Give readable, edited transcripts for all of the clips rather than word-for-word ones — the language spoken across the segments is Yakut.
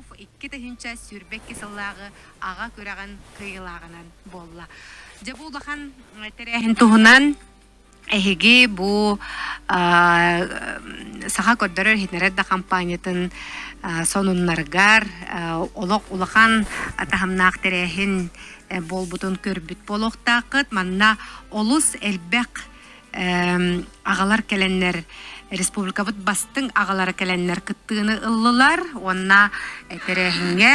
Жирков 2022 сыллааҕы аҕа күрэҕин кыайыылааҕынан буолла. Дьэ бу улахан тэрээһин туһунан эһиги бу саха көрдөрөр-иһитиннэрэр да хампаанньатын сонуннарыгар олох улахан таһымнаах тэрээһин буолбутун көрбүт буолуохтааххыт. Манна олус элбэх аҕалар кэлэннэр республикабыт бастыҥ аҕалара кэлэннэр кыттыыны ыллылар уонна тэрээһиҥҥэ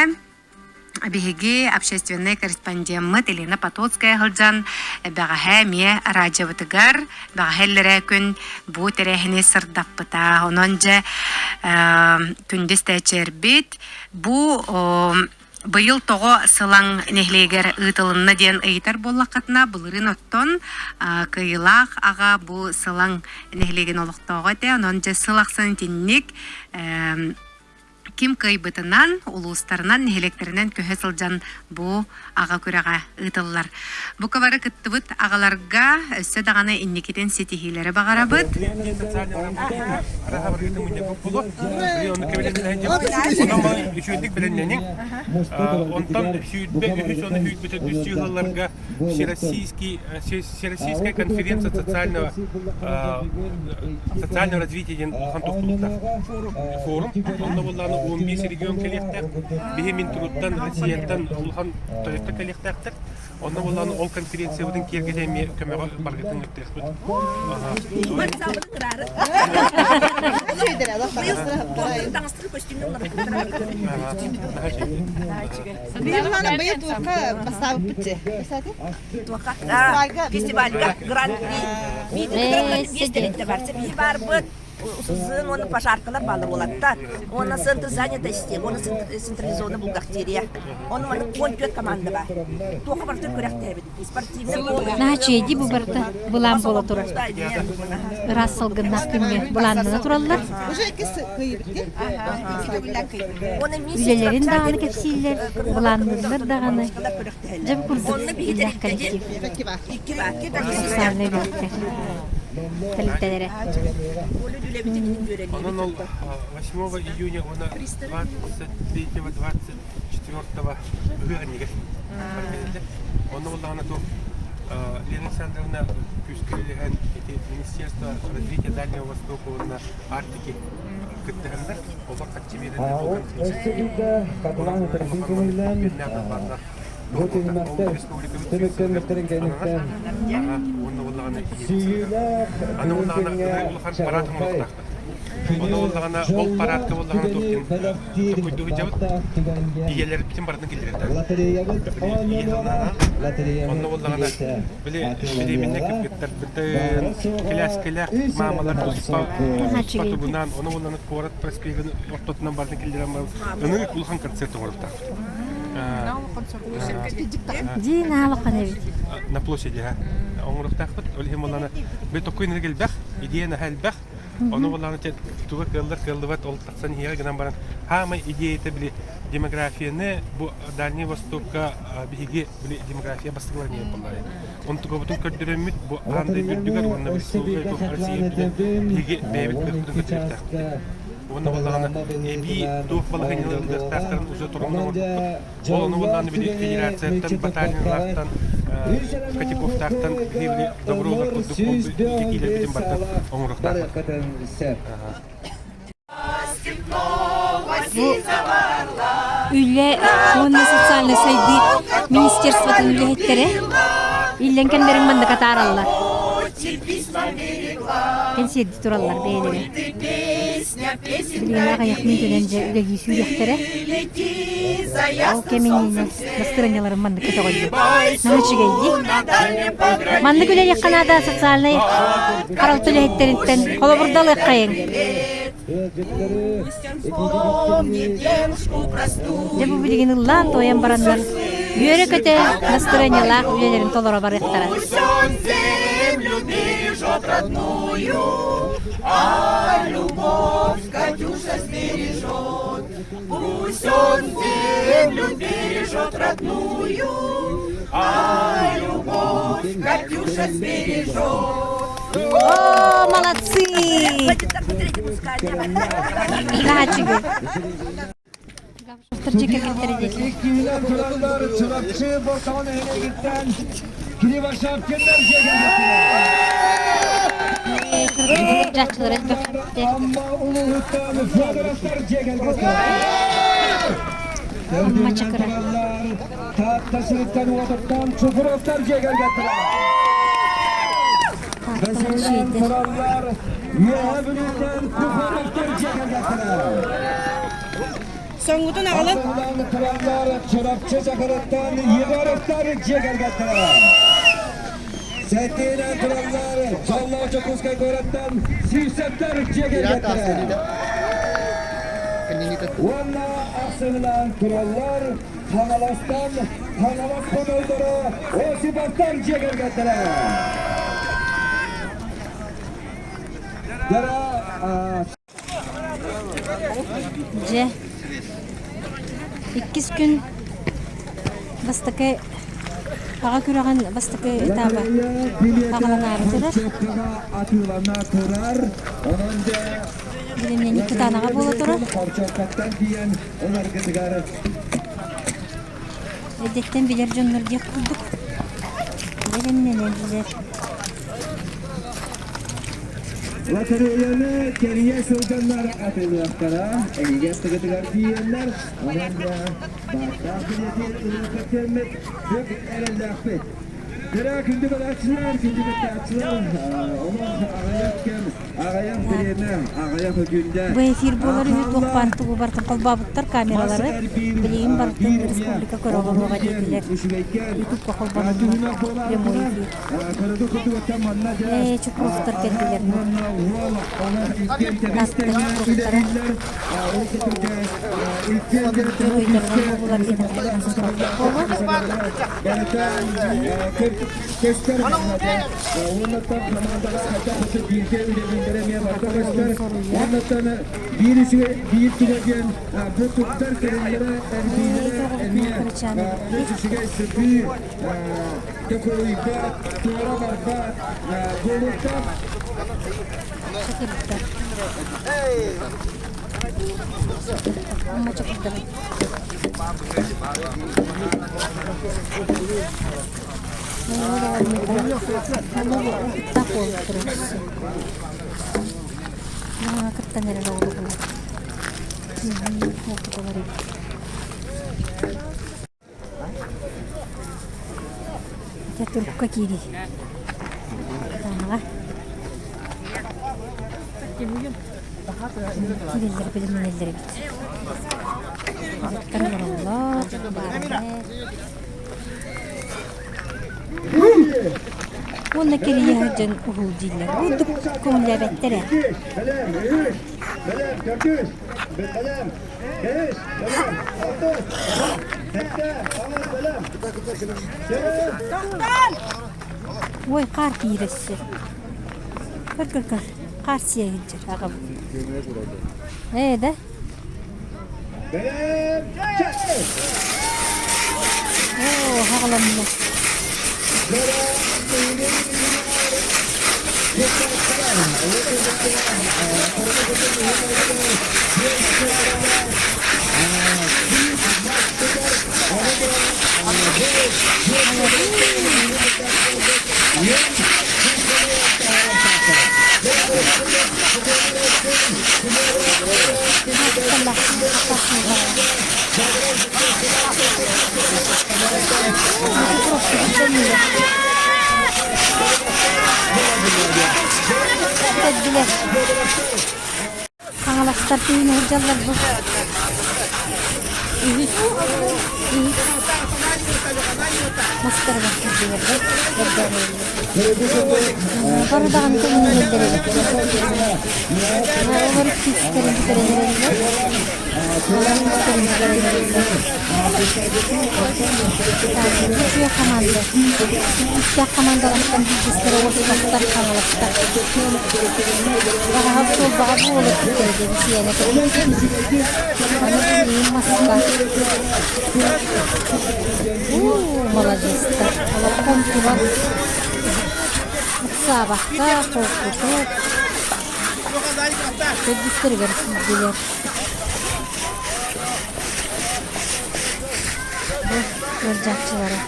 биһиги общественнай корреспондеммыт Елена Потоцкая сылдьан бэҕэһээ эмиэ радиобытыгар бэҕэһээ иллэрээ күн бу тэрээһини сырдаппыта. Онон дьэ күндү истээччилэрбит бу быйыл тоҕо Сылаҥ нэһилиэгэр ыытылынна диэн ыйытар буоллаххытына, былырыын оттон кыайыылаах аҕа бу Сылаҥ нэһилиэгин олохтооҕо этэ. Онон дьэ сыл ахсын итинник ким кыайбытынан, улуустарынан, нэһилиэктэринэн көһө сылдьан бу аҕа күрэҕэ ыытыллар. Бука бары кыттыбыт аҕаларга өссө даҕаны инникитин ситиһиилэри баҕарабыт. Үчүгэйдик бэлэмнэниҥ. Онтон сүүрбэ үһүс уонна сүүрбэ төрдүс сыһыаларга Всероссийский Всероссийская конференция социального социального развития диэн улахан тохтуулуктаах форум. Онно буоллаҕына 15 регион кэлиэхтээх. Биһи мин туруттан Россияттан улахан тойоттор кэлиэхтээхтэр. Онно буоллаҕына ол конференциябытын киэргэтэ эмиэ көмөҕө баргытын ыттыахпыт. Быйыл туохха бастаабыппыт дьэ. Фестивальга гран-при. Биир тэрилтэ бар. Биһи барбыт УСЗ уонна пожаркалар бааллар уолаттар. Уонна центр занятости, уонна централизованный бухгалтерия. Ону маннык 14 команда бар. Туохха барытын күрэхтэһэбит. Спортивный Наһаа бу барыта былаан буола турар. Ыраас салгыннаах күҥҥэ былааннана тураллар. Үлэлэрин даҕаны кэпсииллэр, былаанныыллар даҕаны. Дьэ бу курдук иллээх коллектив. Социальнай үлэһиттэр тэрилтэлэрэ. Онон ол 8 июня уонна 23-24 ыһыах иннигэр Онно буоллаҕына туох Лена Александровна күүскэ үлэлэһэн ити Министерство развития Дальнего Востока уонна Арктики кыттыһаннар олох харчы биэрэннэр ол Өссө биирдэ хатылаан этэрбин көҥүллээн бу түһүмэхтэр түмүктэммиттэрин кэнниттэн сүүйүүлээх Аны бүгүн күҥҥэ улахан парад чаҕылхай оҥоруохтаахпыт. күнү Ону буоллаҕына ол дьоллуур парадка буоллаҕына туох түгэни диэн бэлэхтиир токуйдуу сылдьабыт. баптаах түгэҥҥэ Ийэлэрбитин барытын киллэриэхтээхпит. лотереябыт Били ийэ оонньонуоҕа тылынан лотереябыт онно буоллаҕына билиэтэ били бириэмэннэ атыыланыаҕа кыргыттарбытын баара суоҕа кэлээскэлээх үс эрэ маамалар мөл туспа солкуобай туспа тугунан ону буоллаҕына куорат проспегын ортотунан барытын киллэрэн баран ынырык улахан концерт оҥоруохтаахпыт. Дии наалахан эбит. На площади оҥоруохтаахпыт. Ол иһин буоллаҕына били токуй ынырык элбэх, идея наһаа элбэх. Ону буоллаҕына туга кыаллар кыаллыбат ол тахсан иһиэҕэ гынан баран хаамай идеята били демографияны бу Дальний Востокка биһиги били демография бастакылар диэн буоллаҕа. Онтукабытын көрдөрөммүт бу аан дойду үрдүгэр уонна Өссө биирдэ республика хатылаан Россия үрдүгэр этэбин, биһиги бэйэбит 12 кыахпытын көрдөрүөхтээхпит. чааска Уонна буоллаҕына программа эбии бэлиэтинэн туох балаһыанньалар оонньонуоҕа. ылыахтаахтарын уже турумун Онон оҥорбуппут. дьэ Ол ону дьоллоох буоллаҕына били түгэни федерацияттан, мүччү туппаккаҕыт батальоннартан, үс эрэ Котяковтаахтан мөһөөккө добро ылар ылар курдук 105 этиилэрбитин барытын саала оҥоруохтаахпыт. барыаххытын сөп. Бу үлэ уонна социальнай сайдыы министерствотын үлэһиттэрэ иллэҥ кэмнэрин маннык атаараллар. Кэнсиэрдии тураллар бэйэлэрэ. Билигин аҕыйах мүнүүтэнэн дьэ үлэлии сүүрүөхтэрэ. Ол кэминэн настырыанньаларын маннык көтөҕөллөр. Наһаа үчүгэй дии. Маннык үлэлиэххэ наада социальнай харалта үлэһиттэриттэн холобурдалыаххайыҥ. Дьэ бу билигин ыллаан-туойан бараннар үөрэ-көтө настырыанньалаах үлэлэрин толоро барыахтара. А любовь Катюша сбережет, Пусть он землю бережет родную, А любовь Катюша сбережет. О, молодцы! Габышевтар дьиэ кэргэттэрэ диэтилэр. Иккиһинэн тураллар Чурапчы Бортоҕо нэһилиэгиттэн Кривошапкиннар дьиэ кэргэттэрэ. Дьааччылар элбэх эбиттэр. Амма улууһуттан Федоровтар дьиэ кэргэттэрэ. Амма Төрдүнэн Чакыра. тураллар Таатта сириттэн уотуттан Чукуровтар дьиэ кэргэттэрэ. Таатталар Бэсиһинэн үчүгэйдэр. тураллар Үөһээ Бүлүүттэн Кухаровтар дьиэ кэргэттэрэ. Соҥҥутун аҕалан. Алтыһынан тураллар Чурапчы Чакырыттан Егоровтар дьиэ кэргэттэрэ. Сэттиһинэн тураллар Дьоллоох Дьокуускай куораттан Сивцевтэр дьиэ кэргэттэрэ. Уонна ахсыһынан тураллар Хаҥаластан Хаҥалас хотойдоро Осиповтар дьиэ кэргэттэрэ. Дара Дьэ, иккис күн бастакы аҕа күрэҕин бастакы этаба аҕаланаары турар. Бэлэмнэнии кытаанаҕа буола турар. Эрдэттэн билэр дьоннор диэх курдук бэлэмнэнэллэр. Лотереяны кэрийэ сылдьаннар атыылыахтара, эһиги аттыгытыгар тиийэннэр, онон да бааттаах билиэти ылыахха тиэммит бүк эрэллээхпит. Дьэ, күндү көрөөччүлэр, күндү кыттааччылар, олох аҕыйах кэм, аҕыйах бириэмэ, аҕыйах күндэ Бу эфир буолар үһү туох баар тугу барытын холбообуттар камералары билигин барытын республика көрө олоруоҕа диэтилэр. Ютубка холбоноллор прямой эфир. Ээ, Чукровтар кэллилэр. Таатта Чукровтара. Дьоруойдарынан буоллулар диэтэхтэринэ Төкөрүйбэт, туора барбат, буолуохтаах. Чакырдар. Амма чакырдара. Уһуктаах буолуп турар. Кыттан эрэр оҕолорун. Уопуталар эбит. Дьэ турукка киирии. Кытаанаҕа. Киирэллэр бэлэмнэнэллэр эбит. Аттар олороллор, баарынай. Уонна кэрийэ сылдьан уһул дииллэр. Ордук көҥүллээбэттэр ээ. Бэлэм, төрдүс, бэлэм, бэһис, бэлэм, алтыс, сэттэ, аҕыс, бэлэм. Ой, хаар киирэсси. Көр, көр, көр. Хаар сиэ сылдьар аҕабыт. Ээ да? Бэлэм, чэй! Оо, хаҕыланна. Кэллилэр. Хаҥаластар түүн сылдьаллар бу. Үһүс. Үһүс. Мастарыгар киирдилэр да. Бары даҕаны көҥүллэллэр эбит. Олор иккистэрин бүтэрэн эрэллэр. Олор үстэрин бүтэрэн эрэллэр. Үчүгэй хамаанда. Үстээх хамаандалартан биирдэстэрэ Осиповтар Хаҥаластар. Баҕаһа суолбаҕа буола түстэрэ диэн сиэнэ кэлбит. Аны билигин маска. Уу, маладьыастар. Олоххон туран ыксаабакка, холкутук төрдүстэригэр киирдилэр. Бу ыалдьааччылара.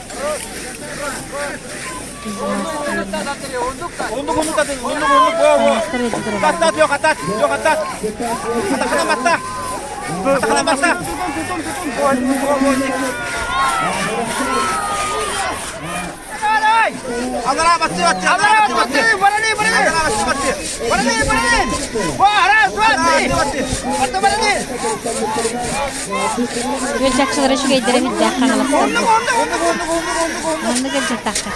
Таҥастар ыалдьыттара Ыалдьааччылара үчүгэйдэрэ биллээх хаҥаластар. Маннык ыалдьыттаахтар.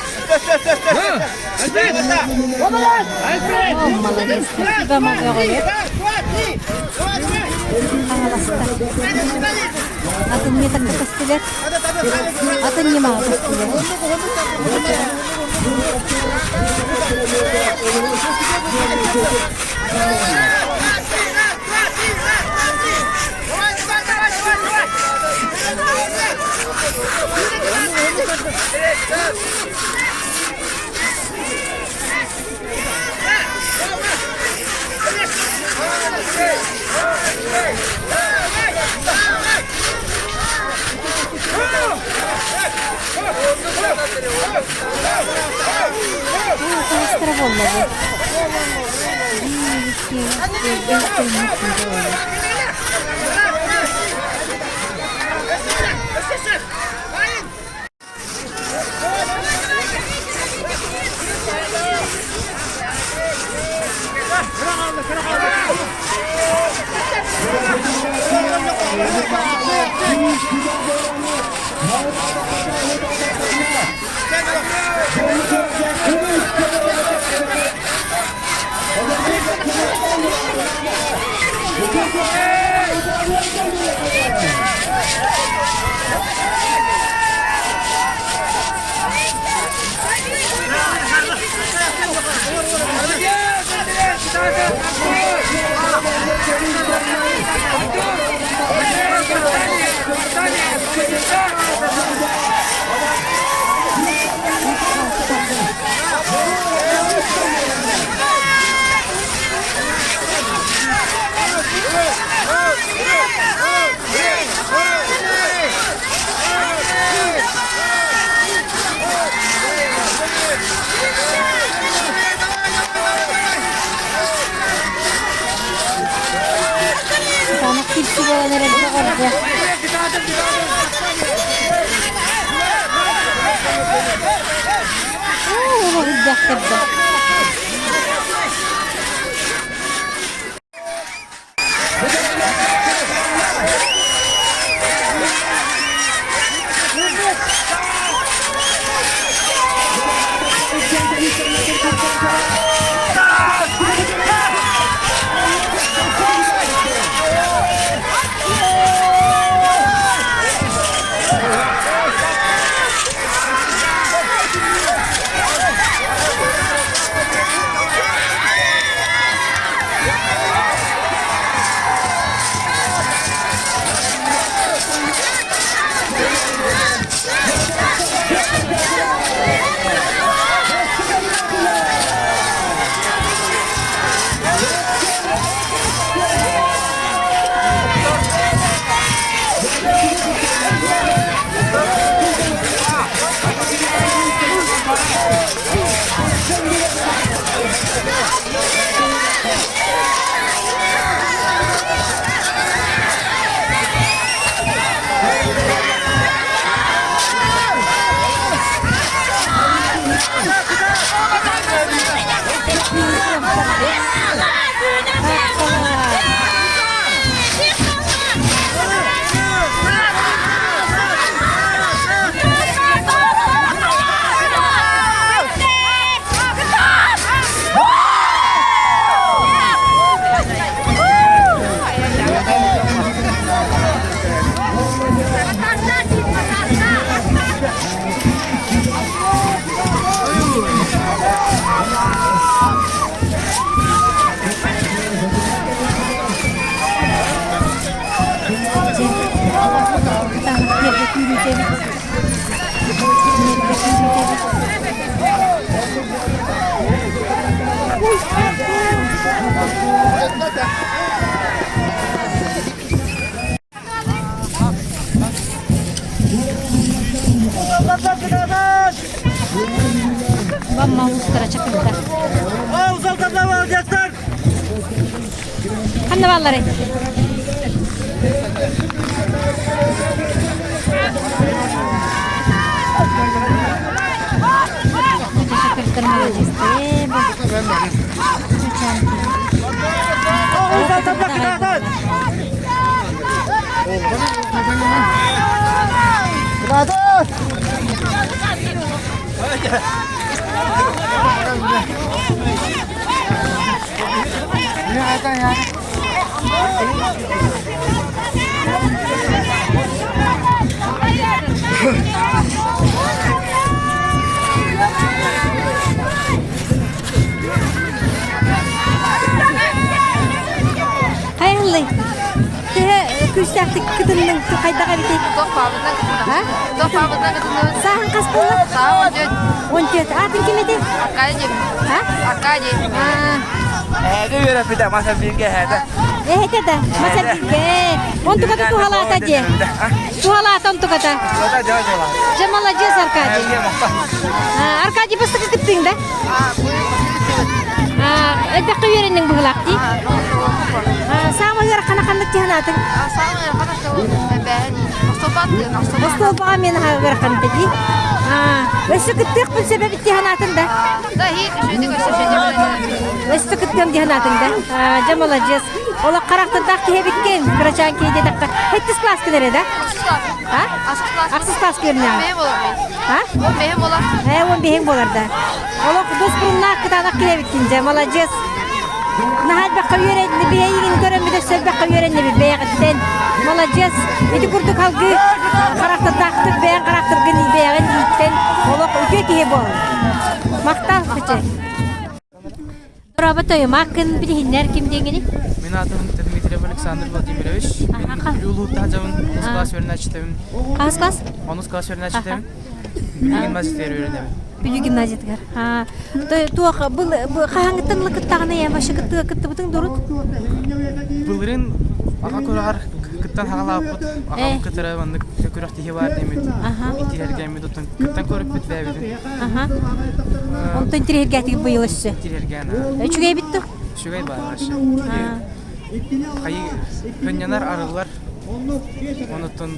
О, молодец, спасибо, мабөҕөлөр. Хаҥаластар. Атын не такка көстүлэр. Атын ньымаҕа көстүлэр. Хаһыстара буолла бу? Биир, икки, үс, түөрт, бэс, Саамах кирси буолан эрэр доҕорго. Уу, үрдэхтэр да. Бамма улуустара чакырдар. Ханна баалларый? Чакырдар маладьыастар. Хайаллый? Төһө күүстээхтик кытынныҥ хайдах эбитий? Тоқпабытынан кытынна. Тоқпабытынан кытынныбыт. Сааһын хас буолла? Сааһым 14. 14. Аатын ким этэй? Аркадий. А? Аркадий. Эһэгэ үөрэппитэ, мас эрбииргэ эһээтэ. Эһэтэ да, мас эрбииргэ. Онтуката туһалаата диэ. Туһалаата онтуката. Дьэ, маладьыас Аркадий. Аркадий бастакы кыттыҥ да? Элбэххэ үөрэнниҥ быһылаах дии. Саамай ыарахана ханнык тиһанаатыҥ? Саамай ыарахана Остуолбаҕа мен ыарахан дии. Өссө кыттыахпын сөп эбит тиһанаатыҥ да? Өссө кыттыам диһанаатыҥ да? Дьэ, маладьыас. Олох харахтардаах киһи эбиккин, кырачаан киһи диэтэххэ. Хэттис класскын эрэ да? А? Ахсыс класс үөрэнэҕин? А? Ээ, он бэһиҥ буолар да. Олох дуспуруннаах кытаанах киһи эбиккин дьэ, маладьыас. Наһаа элбэххэ үөрэнни, бэйэйигин көрөммүт өссө элбэххэ үөрэннибит бэйэҕиттэн. Маладьыас. Ити курдук алгыы харахтардаахтык бэйэҥ харахтаргын бэйэҕин ииттэн олох үтүө киһи буол. Махтал, Кыча. Дорообо тойумааккын билиһиннэр ким диэҥҥиний? Мин аатым Дмитриев Александр Владимирович. Мин Бүлүү улууһуттан сылдьабын. Онус класс үөрэнээччитэбин. Хаһыс класс? Онус класс үөрэнээччитэбин. Бүлүү гимназиятыгар үөрэнэбин. Бүлүү гимназиятыгар. Туох хаһааҥҥыттан ыла кыттаҕына я вообще кыттыга кыттыбытыҥ дурут? Былырыын аҕа күрэҕэр кыттан хаҕалаабыппыт. Аҕам кытары маннык күрэхтэһии баар диэммит. Интириэһиргээммит оттон кыттан көрүппүт бэйэбитин. Онтон интириэһиргээтигит быйыл өссө? Интириэһиргээн. Үчүгэй эбит дуо? Үчүгэй баар вообще. Хайы көнньөнөр арыллар. Онуттан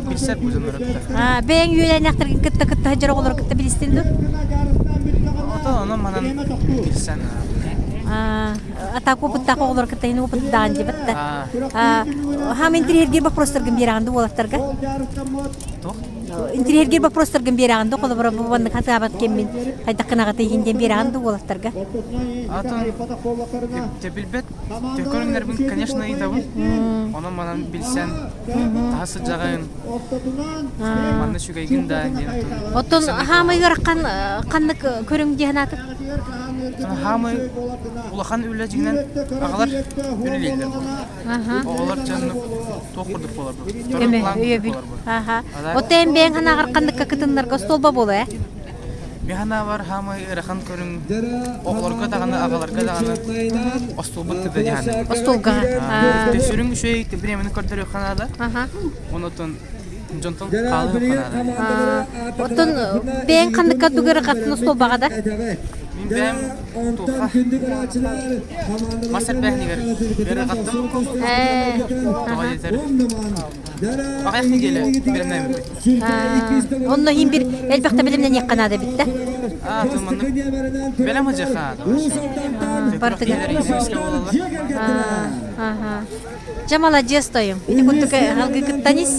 билсэр бу дьоннору кытта. Бэйэҥ үөлээннээхтэргин кытта кытта сылдьар оҕолору кытта билистин дуо? Отон онон манан билсэн. Атака опыттаах оҕолору кытта ини опыттаан дебет да. Хам интириэһиргиир вопростаргын биэрэҕин да уолаттарга? Туох? Интириэһиргиир вопростаргын биэрэҕин да холобура бу маннык хатаабат кэммин хайдах гынаҕытый иһин диэн биэрэҕин да уолаттарга? Атын билбэт көрүҥнэрбин, конечно, ыйытабын. Онон манан билсэн, таһа сылдьаҕын, манна үчүгэйгин да диэн. Оттон хаамай ыарахан ханнык көрүҥ дии санаатыҥ? Хаамай улахан үлэ дьиҥинэн аҕалар үлэлииллэр. Оҕолор дьоннук туох курдук буолар бу? Көмө, өйөбүл. Оттон эн бэйэҥ санааҕар ханныкка кытыннарга остуолба буолуо ээ? Мин санаабар хаамай ыарахан көрүҥ оҕолорго даҕаны, аҕаларга даҕаны остуолбут тыда диһаны. Остуолга. Сүрүн үчүгэй бириэмэни көрдөрүөххэ наада. Онотон дьонтон хаалыахха наада. Оттон бэйэҥ ханныкка дугырыхатын остуолбаҕа да? Мин бэйэм туохха мас эрбээһинигэр ыарырҕаттым. Тоҕо диэтэр аҕыйах нэдиэлэ бэлэмнээбиппит. Онно иһин бир элбэхтэ бэлэмнэниэххэ наада эбит да? Аа, маннык бэлэм сылдьыахха наада. Бартыгар. Дьэ маладьыас тойум. Ити курдук алгы кыттан ис.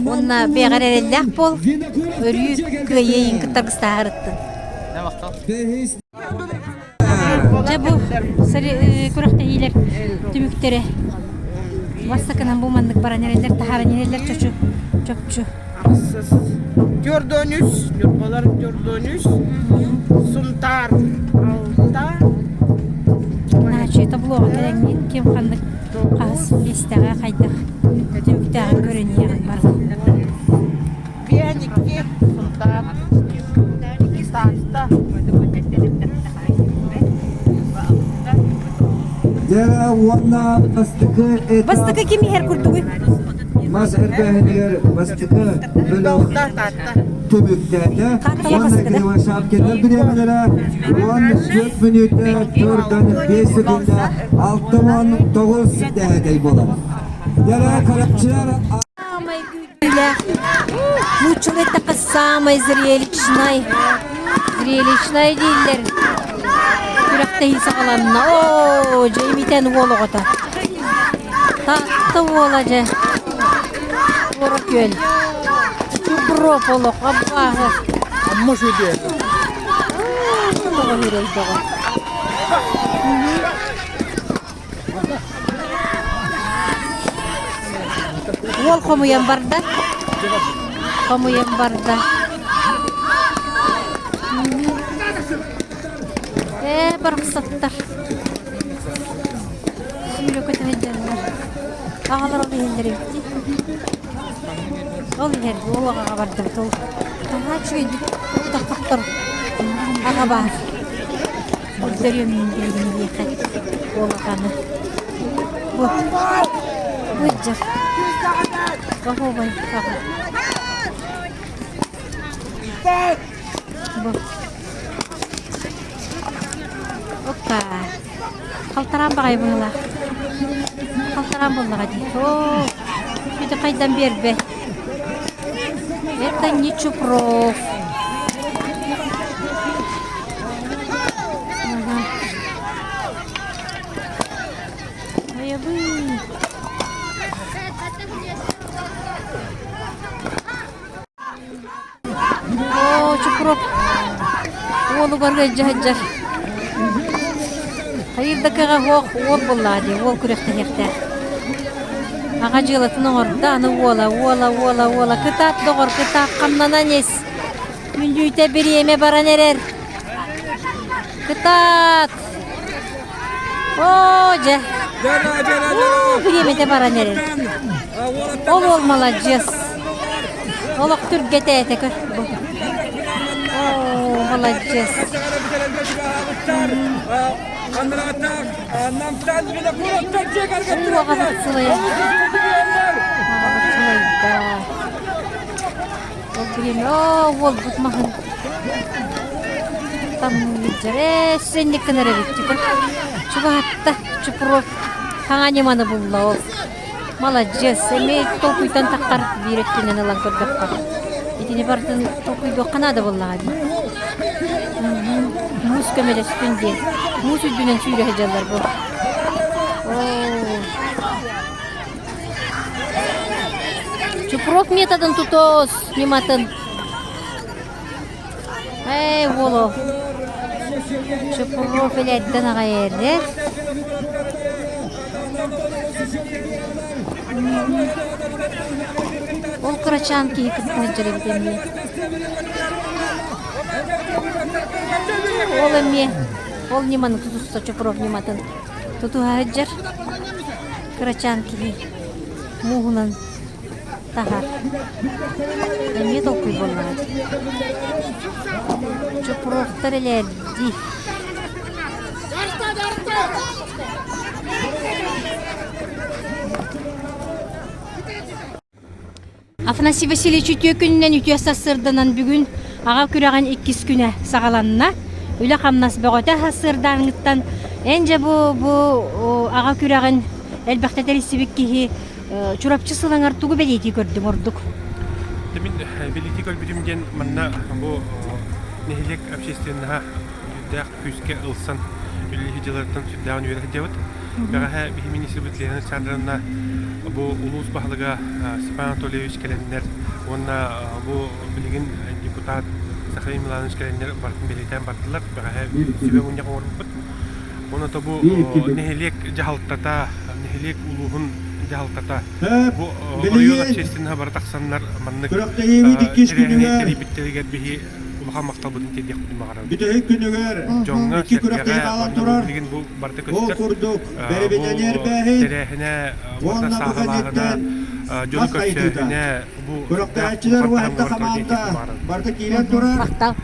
Уонна бэйэҕэр эрэллээх буол. Өрүү кыайыайын кытта аргыстааһырыттын. Дьэ бу күрэхтэһиилэр түмүктэрэ бастакынан бу маннык баран эрэллэр таһааран иһэллэр чочу чопчу. Төрдөн үс, Ньурбалар төрдөн үс, Сунтаар алта. Наачы таблоҕа кэлэҥҥин ким ханнык хаһыс миэстэҕэ хайдах түмүктээҕин көрөн иһэҕин барыл. Биэн икки Сунтаар Таатта. Дьэ уонна бастакы Бастакы ким иһэр курдугуй? Мас эрбээһинигэр бастакы бөлөх түмүктээтэ. Уонна Кривошапкиннар бириэмэлэрэ 14 мүнүүтэ 4-5 секунда 69 дэһэтэй буолар. Дьара карапчылар Самый күүтүүлээх, нууччалыы эттэххэ самый зрелищный, зрелищный дииллэр. Күрэхтэһии саҕаланна. Оо, дьэ имитэн уол оҕото. Таатта уола дьэ. Туора күөл. Чупроп олох абааһы. Амма сүдү. Тоҕо үрэйдэҕэ. Уол хомуйан барда. Хомуйан барда. Ээ, барахсаттар. Сүүрэ көтө сылдьаллар. Аҕалар ол иһэллэр эбит дии. Ол иһэр, ол аҕаҕа бардыбыт. Ол наһаа үчүгэйдик утахтахтар аҕа баар. Көрдөрүөм мин билигин эһиэхэ уолаканы. Бу быдьар. Оһуобай аҕа. Бу. Опа. Халтараан баҕайы быһыылаах. Халтараан буоллаҕа дии. Оо, ити хайдан биэрбэт. Это не Чупров. Айабый. Оо, Чупров уолугар ыалдьа сылдьар. Хайыыр да кыаҕа суох уол буоллаҕа дии, уол күрэхтэһиэхтээх. Аҕа дьыалатын оҥордо, аны уола, уола, уола, уола. Кытаат, доҕор, кытаат, хамнанан ис. Мүнүүтэ бириэмэ баран эрэр. Кытаат! Оо, дьэ. Уу, бириэмэтэ баран эрэр. Ол уол маладьыас. Олох түргэтээтэ көр. Бу. Оо, маладьыас. Уу, аҕабыт сылайар. Аҕабыт сылайда. Ол бириэмэ оо уолбут маһын таммыыдьар ээ сэнник гынар эбит чугаһатта Чупров хаҥа ньыманы булла ол маладьыас эмиэ толкуйтан таххар биир өттүнэн ылан көрдөххө итини барытын толкуйдуохха наада буоллаҕа дии муус көмөлөстүн диэн муус үрдүнэн сүүрэ сылдьаллар бу оо Чупров методын тутус, ньыматын. Эй, уолу. Чупров илэрдэн аҕай эрэр. Ол кырачаан киһи кытта сылдьар эбит эмиэ. Ол эмиэ, ол ньыманы тутуста Чупров ньыматын тутуһа сылдьар. Кырачаан киһи мууһунан таһар. Эмиэ толкуй буоллаҕа дии. Чупровтар элээрдии. Афанасий Васильевич үтүө күнүнэн үтүө сарсыарданан бүгүн аҕа күрэҕин иккис күнэ саҕаланна. Үлэ-хамнас бөҕөтө сарсыардааҥҥыттан эн дьэ бу бу аҕа күрэҕин элбэхтэ тэрийсибит киһи Чурапчы сылаҥар тугу бэлиэтии көрдүҥ ордук? Мин бэлиэтии көрбүтүм диэн манна бу нэһилиэк общественноһа сүрдээх күүскэ ылсан үлэлиир дьылларыттан сүрдээҕин үөрэ сылдьабыт. Бэҕэһээ биһи министрбит Лена Александровна бу улуус баһылыга Степан Анатольевич кэлэннэр уонна бу билигин депутат Сахалин Миланович кэлэннэр барытын бэлиэтээн бардылар. Бэҕэһээ сүбэ мунньах оҥорбуппут. Онон бу нэһилиэк дьаһалтата, нэһилиэк улууһун дьаһалтата бу оройуон общественноһа бары тахсаннар маннык тэрээһини тэрийбиттэригэр биһи улахан махталбытын тиэрдиэхпитин баҕарабыт. Бүтэһик күнүгэр Дьоҥҥо, икки күрэхтэһии сэргэҕэ хаалан уонна бу турар. билигин бу барыта Ол көстөр. курдук, Бу бэрэбинэни эрбээһин тэрээһинэ барыта уонна бу сааһылааһына, кэнниттэн дьону мас хайытыыта. көрсөөһүнэ бу сүрдээх Күрэхтэһээччилэр улахан уонна таһымҥа барыта хамаанда диэхпин баҕарабын. барыта киирэн турар. Махтал.